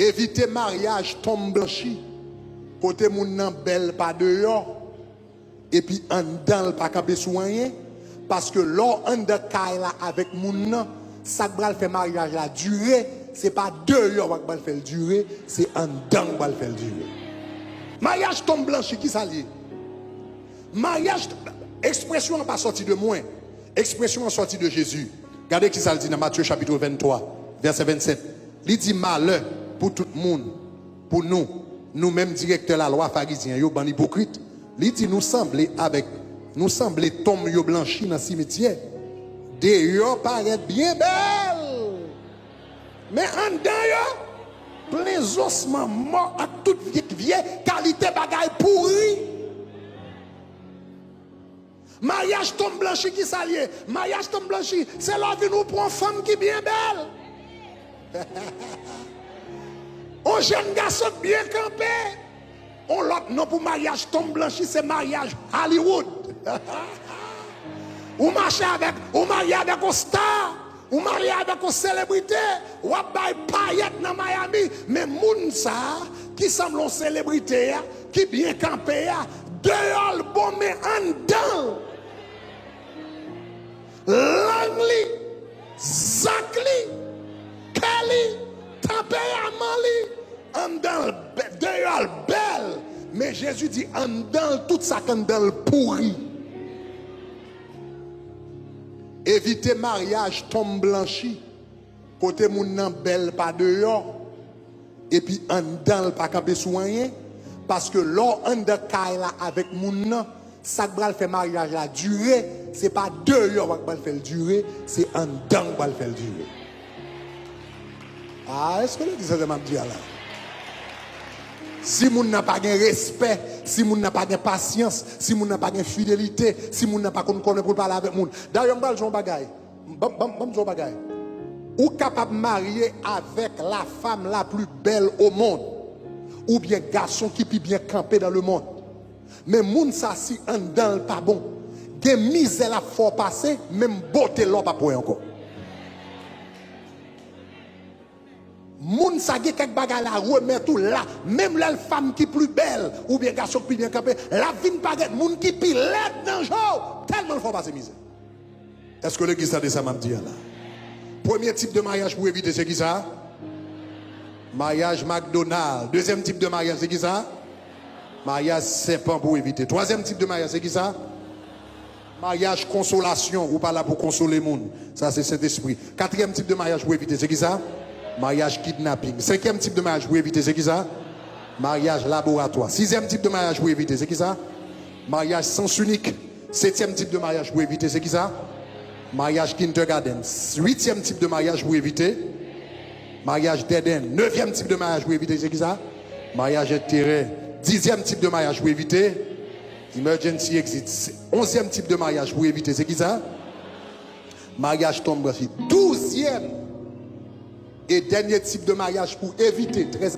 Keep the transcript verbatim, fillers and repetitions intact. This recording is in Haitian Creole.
Evite maryaj tonm blanchi, kote moun nan bèl pa deyò, epi anndan l pa kanpe sou anyen, paske lè w anndan kay la avèk moun nan, sa k pral fè maryaj la dire, se pa deyò w pral fè l dire, se anndan w pral fè l dire. Maryaj tonm blanchi, ki sa l ye? Maryaj, ekspresyon an pa sòti de mwen, ekspresyon an sòti de Jezi. Gade ki sa l di nan Matye chapit venntwa, vèsè vennsèt. Li di, malè pou tout moun, pou nou, nou menm direktè lalwa, farizyen yo, bann ipokrit. Li di, nou sanble avèk, nou sanble tonm yo blanchi nan simityè. Deyò parèt byen bèl, men anndan yo plen zosman mò ak tout vye, vye kalite bagay pouri. Maryaj tonm blanchi, ki sa l ye? Maryaj tonm blanchi, se lè w vin ou pran yon fanm ki byen bèl. Yon jèn gason k byen kanpe. Yon lòt non pou maryaj tonm blanchi, se maryaj Hollywood. Ou mache avèk, ou marye avèk yon star. Ou marye avèk yon selebrite, w ap bay payèt nan Miami, men moun sa a ki sanble yon selebrite a, ki byen kanpe a, deyò l bon men anndan l, lang li, zak li, kè li, tanperaman li, anndan l bè-, deyò l bèl, men Jezi di anndan l, tout sa k anndan l pouri. Evite maryaj tonm blanchi, kote moun nan bèl pa deyò, epi anndan l pa kanpe sou anyen, paske lè w anndan kay la avèk moun nan, sa k pral fè maryaj la dire, se pa deyò w pral fè l dire, se anndan w pral fè l dire. A, èske w tande sa m ap di a la? Si moun nan pa gen respè, si moun nan pa gen pasyans, si moun nan pa gen fidelite, si moun nan pa konn kòman pou l pale avèk moun. Dayè, m pral di w yon bagay. Ban, ban, ban m di w yon bagay. Ou kapab marye avèk la femme la plus belle au monde, oubyen gason ki pi byen kanpe dans le monde. Men moun sa, si anndan l pa bon, gen mizè l ap fè w pase, menm bote l la w p ap wè ankò. Moun sa gen kèk bagay la remèt ou la, menm lè l fanm ki pli bèl oubyen gason ki pi byen kanpe, l ap vin parèt moun ki pi lèd nan je w, tèlman l fè w pase mizè. Èske legliz tande sa m ap di a la? Premye tip de maryaj pou w evite se kisa? Maryaj McDonald. Dezyèm tip de maryaj se kisa? Maryaj sèpan pou w evite. Twazyèm tip de maryaj se kisa? Maryaj konsolasyon. Ou pa la pou konsole moun. Sa se Sentespri. Katriyèm tip de maryaj pou w evite se kisa? Maryaj kidnaping. Senkyèm tip de maryaj pou w evite se kisa? Maryaj laboratwa. Sizyèm tip de maryaj pou w evite se kisa? Maryaj sans inik. Setyèm tip de maryaj pou w evite se kisa? Maryaj kindergarten. Uityèm tip de maryaj pou w evite, maryaj dead end. Nevyèm tip de maryaj pou w evite se kisa? Maryaj enterè. Dizyèm tip de maryaj pou w evite, emergency exit. Onzyèm tip de maryaj pou w evite se kisa? Maryaj tonm blanchi. Douzyèm e dènye tip de maryaj pou w evite, trè